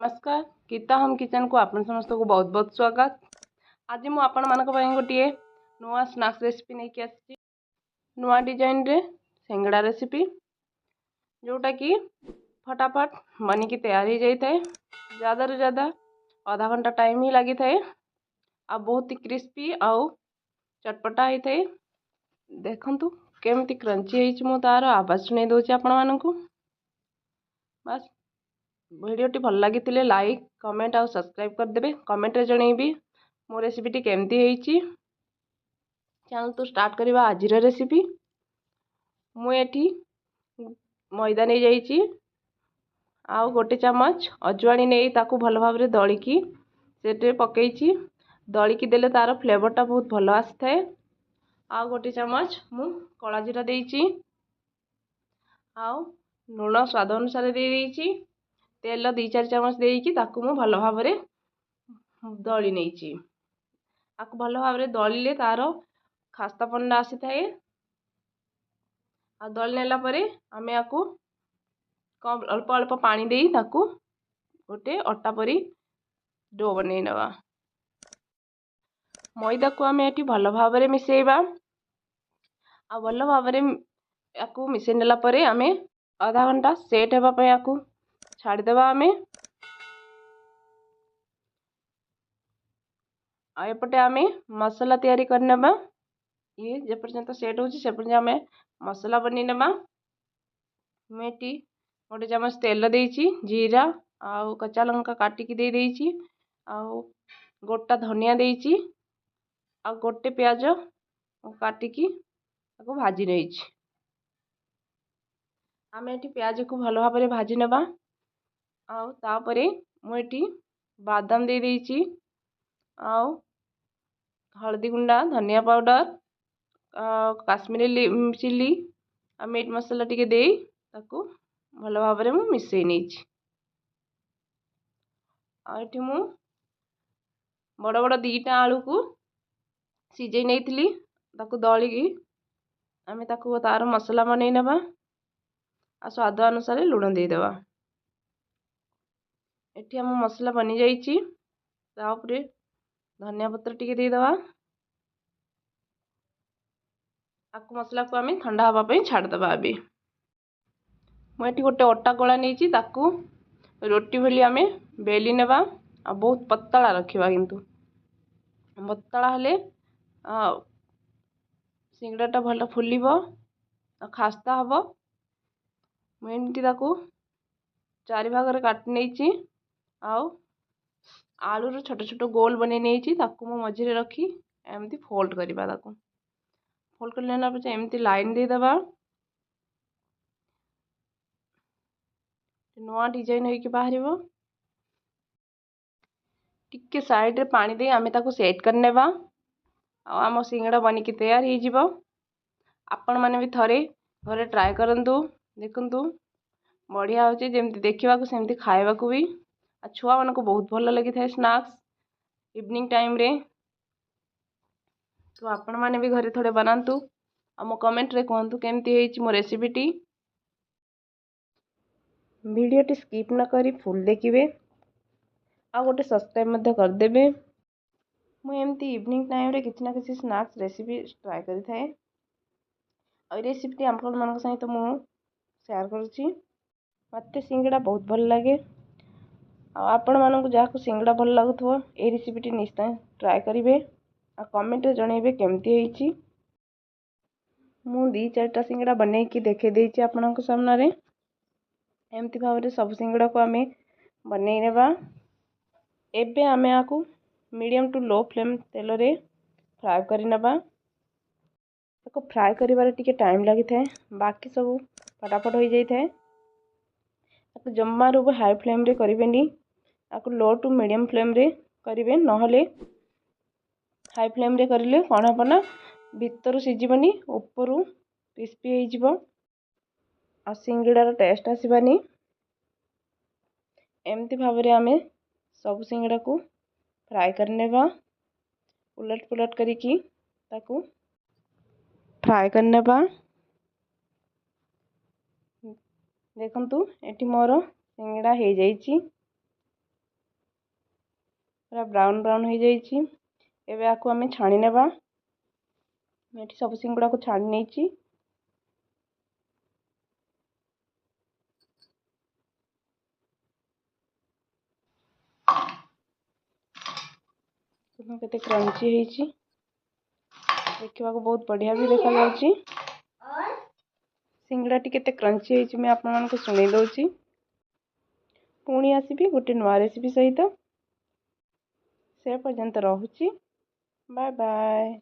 ନମସ୍କାର, ଗୀତା ହୋମ୍ କିଚେନ୍କୁ ଆପଣ ସମସ୍ତଙ୍କୁ ବହୁତ ବହୁତ ସ୍ୱାଗତ। ଆଜି ମୁଁ ଆପଣମାନଙ୍କ ପାଇଁ ଗୋଟିଏ ନୂଆ ସ୍ନାକ୍ସ ରେସିପି ନେଇକି ଆସିଛି, ନୂଆ ଡିଜାଇନରେ ସିଙ୍ଗଡ଼ା ରେସିପି, ଯେଉଁଟାକି ଫଟାଫଟ ବନିକି ତିଆରି ହେଇଯାଇଥାଏ। ଜ୍ୟାଦାରୁ ଜ୍ୟାଦା ଅଧା ଘଣ୍ଟା ଟାଇମ୍ ହିଁ ଲାଗିଥାଏ ଆଉ ବହୁତ କ୍ରିସ୍ପି ଆଉ ଚଟପଟା ହେଇଥାଏ। ଦେଖନ୍ତୁ କେମିତି କ୍ରଞ୍ଚି ହେଇଛି, ମୁଁ ତା'ର ଆବାଜ ଶୁଣାଇ ଦେଉଛି ଆପଣମାନଙ୍କୁ। ବାସ୍, ଭିଡ଼ିଓଟି ଭଲ ଲାଗିଥିଲେ ଲାଇକ୍, କମେଣ୍ଟ ଆଉ ସବସ୍କ୍ରାଇବ୍ କରିଦେବେ। କମେଣ୍ଟରେ ଜଣେଇବି ମୋ ରେସିପିଟି କେମିତି ହେଇଛି। ଚାଲନ୍ତୁ ଷ୍ଟାର୍ଟ କରିବା ଆଜିର ରେସିପି। ମୁଁ ଏଠି ମଇଦା ନେଇଯାଇଛି ଆଉ ଗୋଟେ ଚାମଚ ଅଜୁଆଣି ନେଇ ତାକୁ ଭଲ ଭାବରେ ଦଳିକି ସେଥିରେ ପକେଇଛି। ଦଳିକି ଦେଲେ ତା'ର ଫ୍ଲେଭରଟା ବହୁତ ଭଲ ଆସିଥାଏ। ଆଉ ଗୋଟେ ଚାମଚ ମୁଁ କଳା ଜିରା ଦେଇଛି ଆଉ ଲୁଣ ସ୍ୱାଦ ଅନୁସାରେ ଦେଇଦେଇଛି। ତେଲ 2-4 ଚାମଚ ଦେଇକି ତାକୁ ମୁଁ ଭଲ ଭାବରେ ଦଳି ନେଇଛି। ତାକୁ ଭଲ ଭାବରେ ଦଳିଲେ ତା'ର ଖାସ୍ତାପନଟା ଆସିଥାଏ। ଆଉ ଦଳି ନେଲା ପରେ ଆମେ ୟାକୁ କମ୍ ଅଳ୍ପ ଅଳ୍ପ ପାଣି ଦେଇ ତାକୁ ଗୋଟେ ଅଟା ପରି do ବନେଇ ନେବା। ମଇଦାକୁ ଆମେ ଏଠି ଭଲ ଭାବରେ ମିଶାଇବା ଆଉ ଭଲ ଭାବରେ ୟାକୁ ମିଶାଇ ନେଲା ପରେ ଆମେ ଅଧା ଘଣ୍ଟା ସେଟ୍ ହେବା ପାଇଁ ୟାକୁ ଛାଡ଼ିଦେବା ଆମେ। ଆଉ ଏପଟେ ଆମେ ମସଲା ତିଆରି କରିନେବା। ଇଏ ଯେପର୍ଯ୍ୟନ୍ତ ସେଟ୍ ହେଉଛି ସେ ପର୍ଯ୍ୟନ୍ତ ଆମେ ମସଲା ବନେଇ ନେବା। ମୁଁ ଏଠି ଗୋଟେ ଚାମଚ ତେଲ ଦେଇଛି, ଜିରା ଆଉ କଞ୍ଚା ଲଙ୍କା କାଟିକି ଦେଇ ଦେଇଛି, ଆଉ ଗୋଟା ଧନିଆ ଦେଇଛି, ଆଉ ଗୋଟେ ପିଆଜ କାଟିକି ତାକୁ ଭାଜି ନେଇଛି। ଆମେ ଏଠି ପିଆଜକୁ ଭଲ ଭାବରେ ଭାଜି ନେବା। ଆଉ ତାପରେ ମୁଁ ଏଠି ବାଦାମ ଦେଇ ଦେଇଛି ଆଉ ହଳଦୀ ଗୁଣ୍ଡା, ଧନିଆ ପାଉଡ଼ର, କାଶ୍ମୀରୀ ଚିଲି ଆଉ ମିଟ୍ ମସଲା ଟିକେ ଦେଇ ତାକୁ ଭଲ ଭାବରେ ମୁଁ ମିଶାଇ ନେଇଛି। ଆଉ ଏଠି ମୁଁ ବଡ଼ ବଡ଼ 2ଟା ଆଳୁକୁ ସିଝେଇ ନେଇଥିଲି, ତାକୁ ଦଳିକି ଆମେ ତାକୁ ତା'ର ମସଲା ବନେଇ ନେବା ଆଉ ସ୍ୱାଦ ଅନୁସାରେ ଲୁଣ ଦେଇଦେବା। ଏଠି ଆମ ମସଲା ବନିଯାଇଛି। ତା ଉପରେ ଧନିଆ ପତ୍ର ଟିକେ ଦେଇଦେବା। ଆକୁ ମସଲାକୁ ଆମେ ଥଣ୍ଡା ହେବା ପାଇଁ ଛାଡ଼ିଦେବା। ଏବେ ମୁଁ ଏଠି ଗୋଟେ ଅଟା ଗୋଳା ନେଇଛି, ତାକୁ ରୁଟି ଭଳି ଆମେ ବେଲି ନେବା ଆଉ ବହୁତ ପତଳା ରଖିବା। କିନ୍ତୁ ପତଳା ହେଲେ ସିଙ୍ଗଡ଼ାଟା ଭଲ ଫୁଲିବ ଆଉ ଖାସ୍ତା ହେବ। ମୁଁ ଏମିତି ତାକୁ 4 ଭାଗରେ କାଟି ନେଇଛି ଆଉ ଆଳୁର ଛୋଟ ଛୋଟ ଗୋଲ ବନେଇ ନେଇଛି। ତାକୁ ମୁଁ ମଝିରେ ରଖି ଏମିତି ଫୋଲ୍ଡ କରିବା। ତାକୁ ଫୋଲ୍ଡ କରି ନେଲା ପରେ ଏମିତି ଲାଇନ୍ ଦେଇଦେବା, ନୂଆ ଡିଜାଇନ୍ ହେଇକି ବାହାରିବ। ଟିକେ ସାଇଡ଼୍ରେ ପାଣି ଦେଇ ଆମେ ତାକୁ ସେଟ୍ କରିନେବା ଆଉ ଆମ ସିଙ୍ଗଡ଼ା ବନିକି ତିଆରି ହେଇଯିବ। ଆପଣମାନେ ବି ଥରେ ଘରେ ଟ୍ରାଏ କରନ୍ତୁ, ଦେଖନ୍ତୁ ବଢ଼ିଆ ହେଉଛି, ଯେମିତି ଦେଖିବାକୁ ସେମିତି ଖାଇବାକୁ ବି। ଆଉ ଛୁଆମାନଙ୍କୁ ବହୁତ ଭଲ ଲାଗିଥାଏ ସ୍ନାକ୍ସ ଇଭିନିଂ ଟାଇମ୍ରେ। ତ ଆପଣମାନେ ବି ଘରେ ଥରେ ବନାନ୍ତୁ ଆଉ ମୋ କମେଣ୍ଟରେ କୁହନ୍ତୁ କେମିତି ହେଇଛି ମୋ ରେସିପିଟି। ଭିଡ଼ିଓଟି ସ୍କିପ୍ ନ କରି ଫୁଲ୍ ଦେଖିବେ ଆଉ ଗୋଟେ ସବସ୍କ୍ରାଇବ୍ ମଧ୍ୟ କରିଦେବେ। ମୁଁ ଏମିତି ଇଭିନିଂ ଟାଇମ୍ରେ କିଛି ନା କିଛି ସ୍ନାକ୍ସ ରେସିପି ଟ୍ରାଏ କରିଥାଏ ଆଉ ଏ ରେସିପିଟି ଆପଣମାନଙ୍କ ସହିତ ମୁଁ ସେୟାର କରୁଛି। ମୋତେ ସିଙ୍ଗଡ଼ା ବହୁତ ଭଲ ଲାଗେ ଆଉ ଆପଣମାନଙ୍କୁ ଯାହାକୁ ସିଙ୍ଗଡ଼ା ଭଲ ଲାଗୁଥିବ ଏଇ ରେସିପିଟି ନିଶ୍ଚୟ ଟ୍ରାଏ କରିବେ ଆଉ କମେଣ୍ଟରେ ଜଣାଇବେ କେମିତି ହେଇଛି। ମୁଁ 2-4ଟା ସିଙ୍ଗଡ଼ା ବନେଇକି ଦେଖାଇ ଦେଇଛି ଆପଣଙ୍କ ସାମ୍ନାରେ। ଏମିତି ଭାବରେ ସବୁ ସିଙ୍ଗଡ଼ାକୁ ଆମେ ବନେଇ ନେବା। ଏବେ ଆମେ ଏହାକୁ ମିଡ଼ିୟମ୍ ଟୁ ଲୋ ଫ୍ଲେମ୍ ତେଲରେ ଫ୍ରାଏ କରିନେବା। ତାକୁ ଫ୍ରାଏ କରିବାରେ ଟିକେ ଟାଇମ୍ ଲାଗିଥାଏ, ବାକି ସବୁ ଫଟାଫଟ ହୋଇଯାଇଥାଏ। ତାକୁ ଜମାରୁ ବି ହାଇ ଫ୍ଲେମ୍ରେ କରିବେନି, ତାକୁ ଲୋ ଟୁ ମିଡ଼ିୟମ୍ ଫ୍ଲେମ୍ରେ କରିବେ। ନହେଲେ ହାଇ ଫ୍ଲେମ୍ରେ କରିଲେ କ'ଣ ହେବ ନା ଭିତରୁ ସିଝିବନି, ଉପରୁ କ୍ରିସ୍ପି ହେଇଯିବ ଆଉ ସିଙ୍ଗଡ଼ାର ଟେଷ୍ଟ ଆସିବନି। ଏମିତି ଭାବରେ ଆମେ ସବୁ ସିଙ୍ଗଡ଼ାକୁ ଫ୍ରାଏ କରିନେବା, ଉଲଟ ପୁଲଟ କରିକି ତାକୁ ଫ୍ରାଏ କରିନେବା। ଦେଖନ୍ତୁ ଏଠି ମୋର ସିଙ୍ଗଡ଼ା ହେଇଯାଇଛି। ପୁରା ବ୍ରାଉନ୍ ବ୍ରାଉନ୍ ହେଇଯାଇଛି। ଏବେ ଆକୁ ଆମେ ଛାଣି ନେବା। ମୁଁ ଏଠି ସବୁ ସିଙ୍ଗଡ଼ାକୁ ଛାଣି ନେଇଛି। କେତେ କ୍ରଞ୍ଚି ହେଇଛି, ଦେଖିବାକୁ ବହୁତ ବଢ଼ିଆ ବି ଦେଖାଯାଉଛି। ସିଙ୍ଗଡ଼ାଟି କେତେ କ୍ରଞ୍ଚି ହେଇଛି ମୁଁ ଆପଣମାନଙ୍କୁ ଶୁଣେଇ ଦେଉଛି। ପୁଣି ଆସିବି ଗୋଟେ ନୂଆ ରେସିପି ସହିତ, ସେ ପର୍ଯ୍ୟନ୍ତ ରହୁଛି। Bye bye.